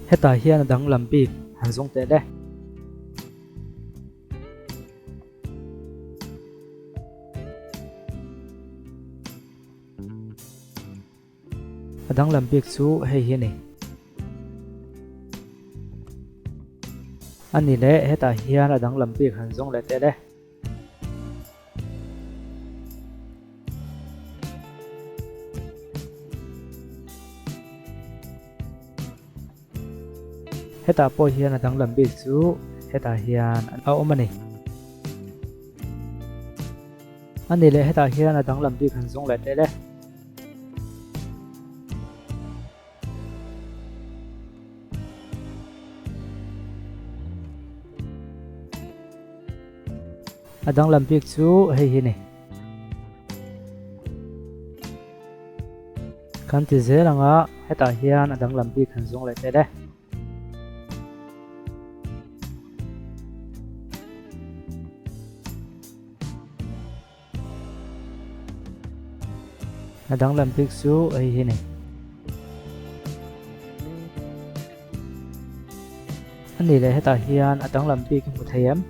Hetah hian a danglam bik han zawng teh le. A danglam bik chu hei hi a ni. A ni le, hetah hian a danglam bik han zawng leh teh le. Hetah pawh hian a danglam bik chu hetah hian a awm a ni. A ni leh hetah hian a danglam bik han zawng leh teh le. A danglam bik chu hei hi a ni. Kan ti zel ang a, hetah hian a danglam bik han zawng leh tel e. A danglam bik chu hei hi a ni. A nih leh hetah hian a danglam bik i hmu thei em?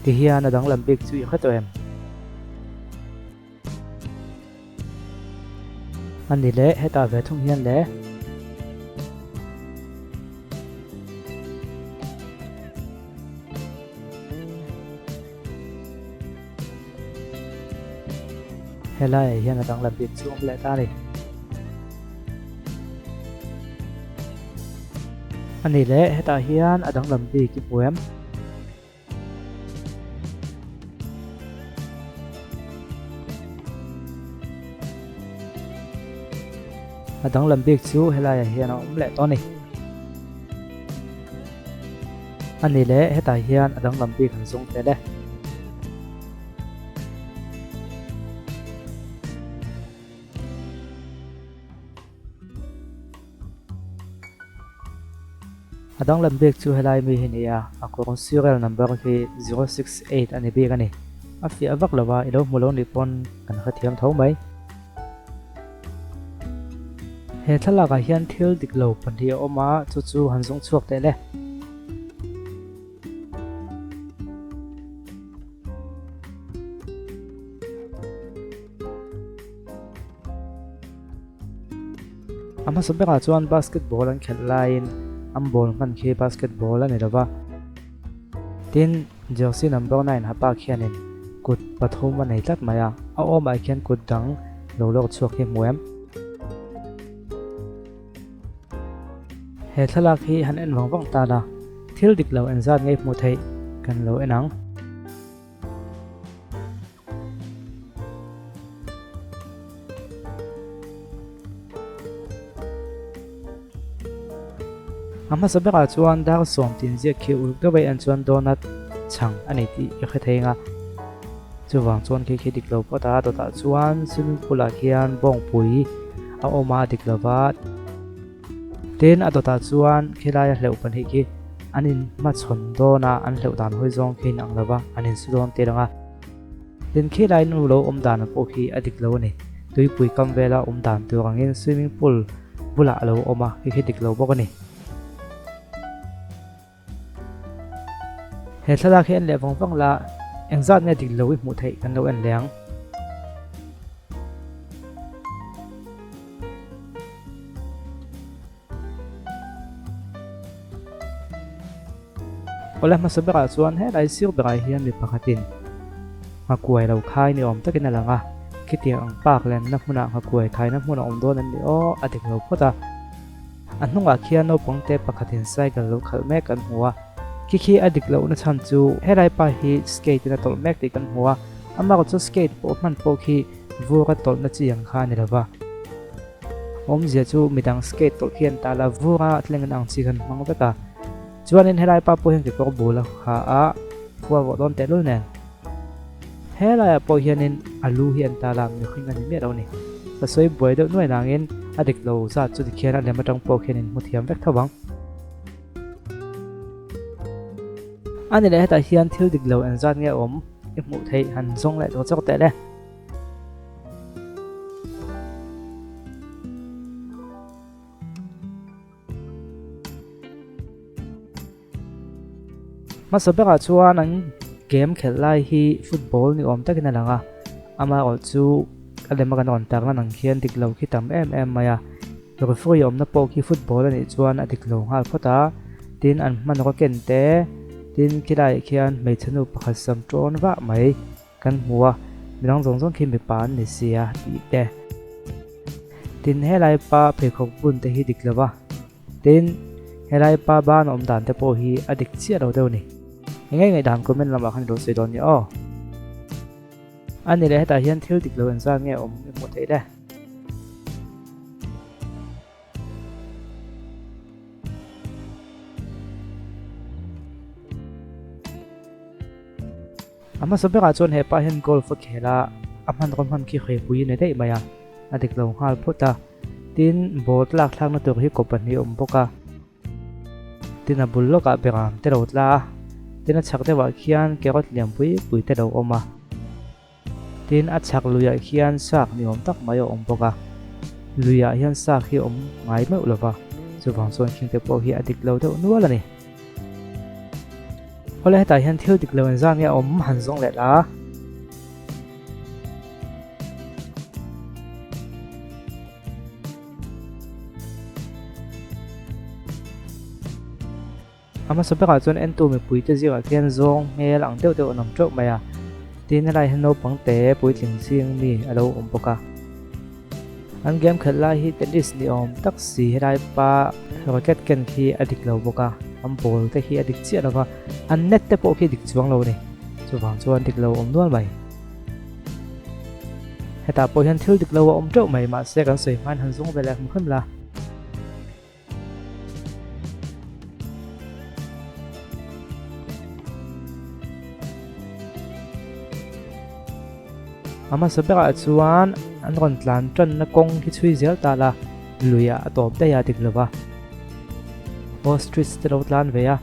Ti hian a danglam bik chu i hre tawh em? A ni leh, hetah ve thung hian le. Helaiah hian a danglam bik chu awm leh ta a ni. A ni leh, hetah hian a danglam bik i hmu em? A danglam bik chu helaiah hian a awm leh tawh a ni. A ni leh, hetah hian a danglam bik an zawng tel e. A danglam bik chu helai mi hi ni a, a kawng serial number khi 068 a ni bik a ni. A fiah vak lo a, i lo hmu lo nih pawn kan hrethiam tho mai. He thlalakah hian thil dik lo pahnih a awm a, chu chu han zawng chhuak teh le. A hmasa berah chuan basketball an khelh laiin an ball hman khi basketball a ni lo va. Tin, jersey number 9 hapa khianin kut pathum a nei tlat mai a, a awmah khian kut dang lo lawk chhuak hi hmu em? He thlalak hi han en vang vang ta la, thil dik lo engzat ngei hmuh theih kan lo en ang. A hmasa berah chuan dar sawm tin ziak khi uluk deuh a en chuan donut chhang a nei tih i hre thei ang a. Chuvang chuan khi khi dik lo phawt a, dawtah chuan swimming pool ah khian bawngpui a awm a dik lova. Tin, a dawtah chuan khilaia hleuh pahnih khi an inhmachhawn dawn a, an hleuh dan hawi zawng khi inang lova an insu dawn tir ang a. Tin, khilai nu lo awm dan pawh khi a dik lo a ni. Tuipui kam vela awm dan tur angin swimming pool bulah a lo awm a, khi khi dik lo bawk a ni. He thlalak hi en leh vang vang la, engzat nge dik lo i hmuh theih kan lo en leh ang. Awle hmasa berah chuan helai sir berah hian mi pakhatin nghakuai lo khai ni awm takin a lang a, khitiang ang park lenna hmunah nghakuai khaina hmun a awm dawn an ni aw, a dik lo phawt a. A hnungah khian naupang te pakhatin cycle lo khalh mek kan hmu a, khi khi a dik lohna chhan chu helai pa hi skate in a tawlh mek tih kan hmu a, amah chu skate pawh hman pawh khi vur a tawlhna chi ang kha a ni lova. Awmzia chu midang skate tawlh khi an tal a, vur a thleng in ang chi khan hmang vek a. Chuanin helai pa pawh hian kekawr bul a ha a, khua vawh dawn tehlul nen. Helaiah pawh hianin a lu hi an tal a, mihring a ni miah lo a ni. Ka sawi buai deuh nuai nangin a dik lo zat chu tikhian a lem atang pawh khian in hmu thiam vek tho ang. A ni leh hetah hian thil dik lo engzat nge awm i hmuh theih han zawng leh chawk chawk teh le. Hmasa berah chuan an game khelh lai hi football ni awm takin a lang a, amaherawh chu a lem a kan rawn tak lan ang khian dik lo khi tam em em mai a, referee awmna pawh khi football a nih chuan a dik lo nghal phawt a, tin an hmanraw ken te, tin khilaiah khian hmeichhe nu pakhat sam tawn vah mai. Kan hmu a, midang zawng zawng khi mipa an ni si a tih te. Tin, helai pa pheikhawk bun te hi dik lo va, tin, helai pa ban awm dan te pawh hi a dik chiah lo deuh a ni. Eng nge ngaihdan comment lamah khan i lo sawi dawn nia aw. A ni leh hetah hian thil dik lo engzat nge awm i hmuh theih le? A hmasa berah chuan he pa hian golf a khel a, a hmanraw hman khi hreipui a ni daih mai a, a dik lo nghal phawt a. Tin, ball tlak thlakna tur hi kaw pahnih a awm bawk a. Tin, a bul lawkah beram te lo tla a, tin a chhak deuhah khian carrot lian pui pui te lo awm a. Tin, a chhak luiah khian sâk ni awm tak mai a awm bawk a, luiah hian sâk hi a awm ngai meuh lo va, chuvang chuan khingte pawh hi a dik lo deuh nual a ni. Awle hetah hian thil dik lo engzat nge a awm han zawng leh la. A hmasa berah chuan entu mipuite zirah khian zawng hmel ang deuh deuh an awm teuh mai a, tin helai hian naupang te puitling zing mi a lo awm bawk a. An game khelh lai hi tennis ni awm tak si helai pa racket ken khi a dik lo bawk a, an ball te khi a dik chiah lo va, an net te pawh khi a dik chuang lo a ni, chuvang chuan dik lo awm nual mai. Hetah pawh hian thil dik lo a awm teuh mai mahse kan sawi hmain han zung ve leh hmu hrim la. A hmasa berah chuan an rawn tlan tanna kawng hi chhui zel ta la, luiah a tawp daih a dik lo va. Ostrich te lo tlan ve a,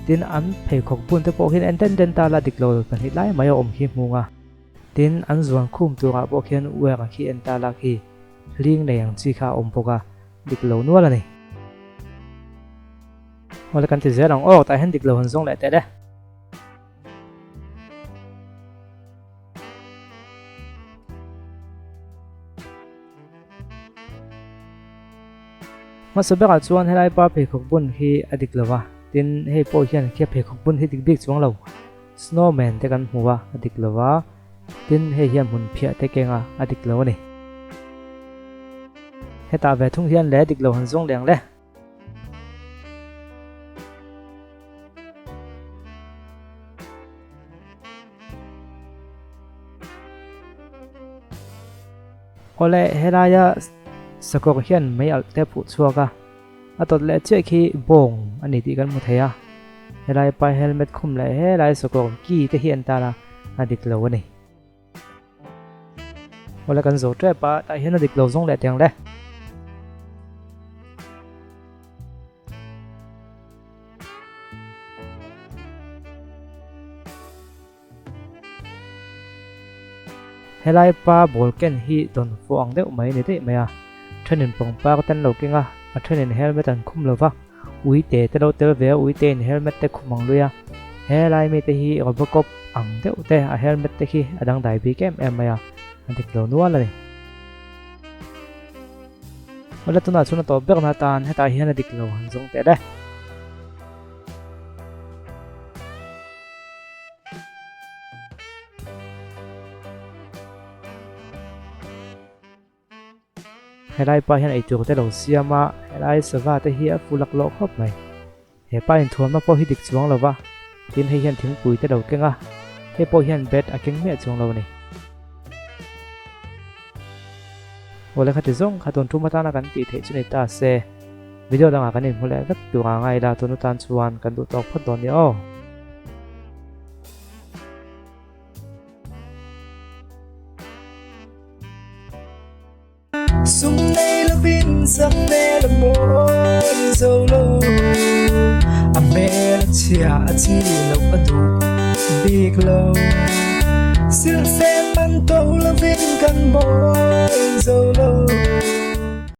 tin an pheikhawk bun te pawh hian en den den ta la dik lo pahnih lai mai a awm khi hmung a. Tin an zuan khum turah pawh khian uar khi en ta la khi hling nei ang chi kha a awm bawk a. Dik lo nual a ni. Awle kan ti zel ang aw, tah hian dik lo han zawng leh teh le. Hmasa berah chuan helai pa pheikhawk bun hi a dik lo va, tin hei pawh hian khia pheikhawk bun hi dik bik chuang lo. Snowman te kan hmu a, a dik lo va, tin hei hian hmun phiah te keng a, a dik lo a ni. Hetah ve thung hian le dik lo han zawng leng le. Awle helaia sakawr hian mei alh te phuh chhuak a, a tawt leh chiah khi bawng a ni tih kan hmu thei a, helai pa helmet khum leh helai sakawr ki te hi an tan a, a dik lo a ni. Awle kan zo tep a, tah hian a dik lo zawng leh teng le. Helai pa ball ken hi dawn fuh ang deuh mai a ni daih mai a, thenin pangpar te an lo keng a, a thenin helmet an khum lo va, uite te lo tel ve a, uite in helmet te khum ang lui a, helai mite hi robocop ang deuh te a helmet te khi a dangdai bik em em mai a, a dik lo nual a ni. Awle tunah chuan a tawp ber na atan hetah hian a dik lo han zawng teh le. Helai pa hian eitur te lo siam a, helai sava te hi a fu laklawh khawp mai. He pa inthuamna pawh hi dik chuang lo va, tin hei hian thingpui te lo keng a, hei pawh hian bat a keng miah chuang lo a ni. Awle khati zawng kha tun tum atana kan tih theih chu ni ta se. Video dangah kan inhmu leh vek tur a ngai la tun atan chuan kan duh tawk phawt dawn nia aw. Sum nei lovin sak hmel a mawi zo lo. A hmel a chhia a chi loh a duh bik lo. Silhfen man to.